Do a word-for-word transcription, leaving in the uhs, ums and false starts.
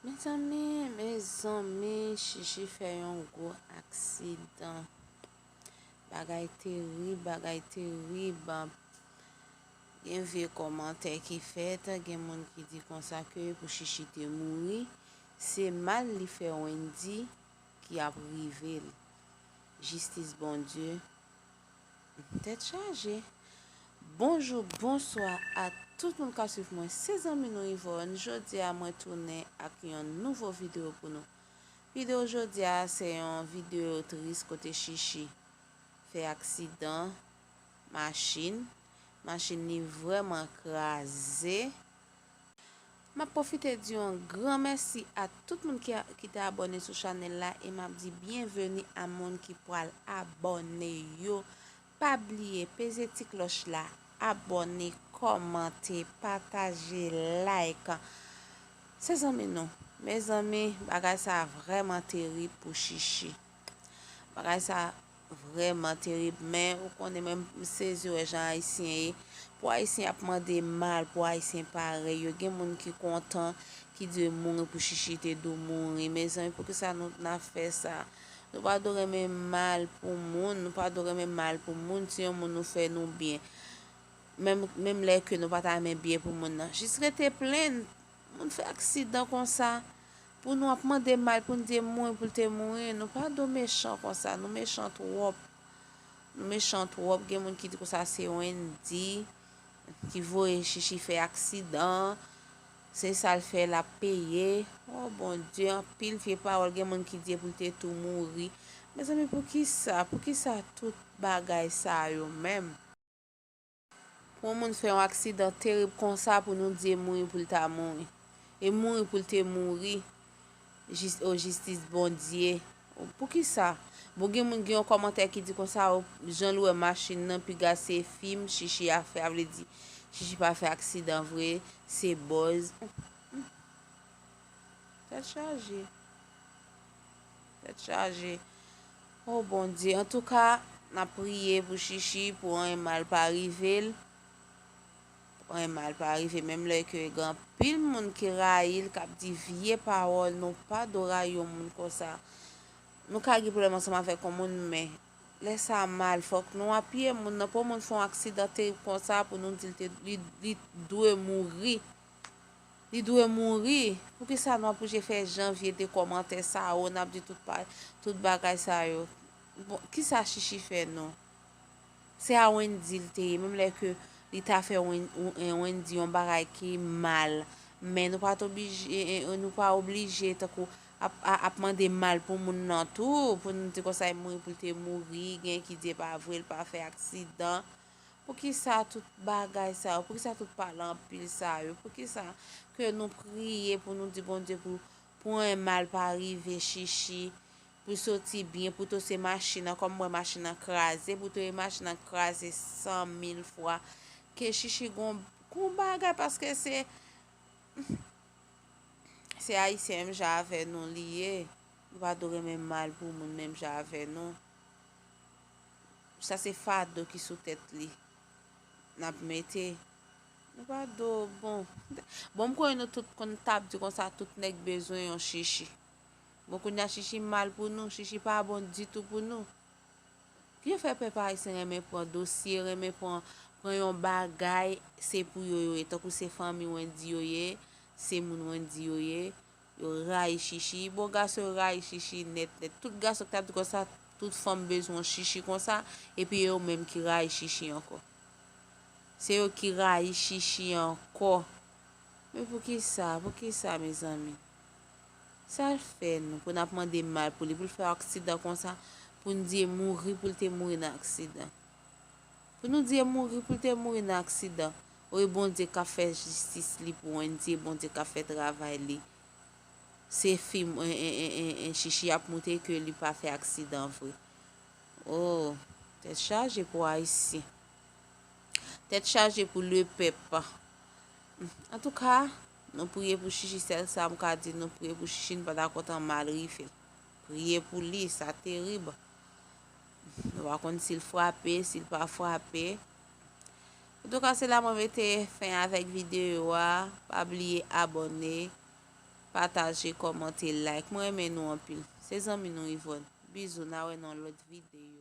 Mezanmi, mezanmi, Chichi fè yon gwo aksidan. Bagay terib, bagay terib. Gen vye kòmantè ki fèt, gen moun ki di konsa ke pou Chichi te mouri, se mal li fè Wendy ki ap rive l. Jistis Bondye. Tèt chaje. Bonjou, bonswa a tout moun k ap swiv mwen. Se zanmi nou Yvonne. Jodi a mwen tounen ak yon nouvo videyo pou nou. Videyo jodi a se yon videyo tris kote Chichi fè aksidan machin. Machin li vrèman kraze. M ap pwofite di yon gran mèsi a tout moun ki, ki te abòne sou chanèl la e m ap di byenveni a moun ki pral abòne yo. Pa bliye peze ti klòch la, abòne, kòmante, pataje, like. Se zanmi nou. Mezanmi, bagay sa vrèman terib pou Chichi. Bagay sa vrèman terib, men ou konnen mwen m sezi wè jan Ayisyen ye. Pou Ayisyen ap mande mal pou Ayisyen parèy yo. Gen moun ki kontan, ki dwe mouri pou Chichi te dwe mouri. Mezanmi, poukisa nou n ap fè sa? Nou pa dwe renmen mal pou moun, nou pa dwe renmen mal pou moun, si yon moun nou fè nou byen. Menm, menm lè ke nou pa ta renmen byen pou moun nan. Jis rete plenn, moun fè aksidan konsa, pou nou ap mande mal pou n di mouri pou l te mouri, nou pa dwe mechan konsa, nou mechan twòp. Nou mechan twòp, gen moun ki di konsa se Wendy ki voye Chichi fè aksidan, se sa l fè l ap peye. Oh Bondye, anpil vye pawòl, gen moun ki di pou l te tou mouri. Mezanmi, poukisa, poukisa tout bagay sa yo menm? Pou yon moun fè yon aksidan terib konsa pou nou di e mouri pou l ta mouri. E mouri pou l te mouri. Jis, o jistis Bondye. Poukisa? Bon, gen moun gen yon kòmantè ki di konsa, o, jan l wè machin nan, piga se fim Chichi a fè, a vle di Chichi pa fè aksidan vre, se buzz. Tèt chaje. Tèt chaje. O Bondye. Antouka, n ap priye pou Chichi, pou anyen mal pa rive l. Pou anyen mal pa rive, menm lè ke gen anpil moun ki rayi l, k ap di vye pawòl, nou pa dwe rayi yon moun konsa. Nou ka gen pwoblèm ansanm avèk yon moun, men lè sa mal, fòk nou apiye moun nan. Pou yon moun fè yon aksidan terib konsa, pou nou di l te, li, li dwe mouri. Li dwe mouri. Poukisa nou ap oblije fè janvye de kòmantè sa yo, n ap di tout pa, tout bagay sa yo? Bon, kisa Chichi fè nou? Se a Wendy l te ye, menm lè ke li ta fè Wen-, Wen-, Wendy yon bagay ki mal. Men nou pa t oblije, e, e, nou pa oblije tankou ap, a, ap mande mal pou moun nan tou, pou nou di konsa e mouri pou l te mouri, gen ki di e pa vre, l pa fè aksidan. Poukisa tout bagay sa yo? Poukisa tout pale anpil sa yo? Poukisa ke nou priye pou nou di Bondye pou, pou anyen mal pa rive Chichi, pou soti byen, pou tose machin nan, kòm m wè machin nan kraze, pou tose machin nan kraze san mil fwa, ke Chichi gon, gon bagay, paske se, se Ayisyen menm jan avè nou li ye. Nou pa dwe renmen mal pou moun menm jan avè nou. Sa se fado ki sou tèt li n ap mete. Nou pa dwe, bon. Bon, m konnen nou tout konn t ap di konsa, tout nèg bezwen yon Chichi. Bon, kounye a Chichi mal pou nou, Chichi pa bon ditou pou nou. Ki yo fè pèp ayisyen renmen pran dosye, renmen pran, pran yon bagay, se pou yo yo ye. Tankou se fanmi Wendy yo ye, se moun Wendy yo ye, yo rayi Chichi. Bon, gason yo rayi Chichi nèt, nèt. Tout gason ki t ap di konsa, tout fanm bezwen Chichi konsa, epi yo menm ki rayi Chichi ankò. Se yo ki rayi Chichi ankò. Men poukisa, poukisa, mezanmi? Sa l fè nou, pou n ap mande mal pou li, pou l fè aksidan konsa, pou n di e mouri pou l te mouri nan aksidan? Pou nou di e mouri pou l te mouri nan aksidan? Oye, Bondye k ap fè jistis li pou Wendy, Bondye k ap fè travay li. Se fim, en, en, en, en, en, Chichi ap montre ke li pa fè aksidan vre. Oh, tèt chaje pou Ayisyen. Tèt chaje pou lepèp. Antouka, nou priye pou Chichi, sèl sa m ka di, nou priye pou Chichi, nou pa ta kontan mal rive l. Priye pou li, sa terib. Nou pa konn si l frape, si l pa frape. Antouka, se la mwen mete fen avèk videyo a. Pa bliye abòne. pataje, kòmante, like. Mwen renmen nou anpil. Se zanmi nou Yvonne. Bizou, n a wè nan lòt videyo.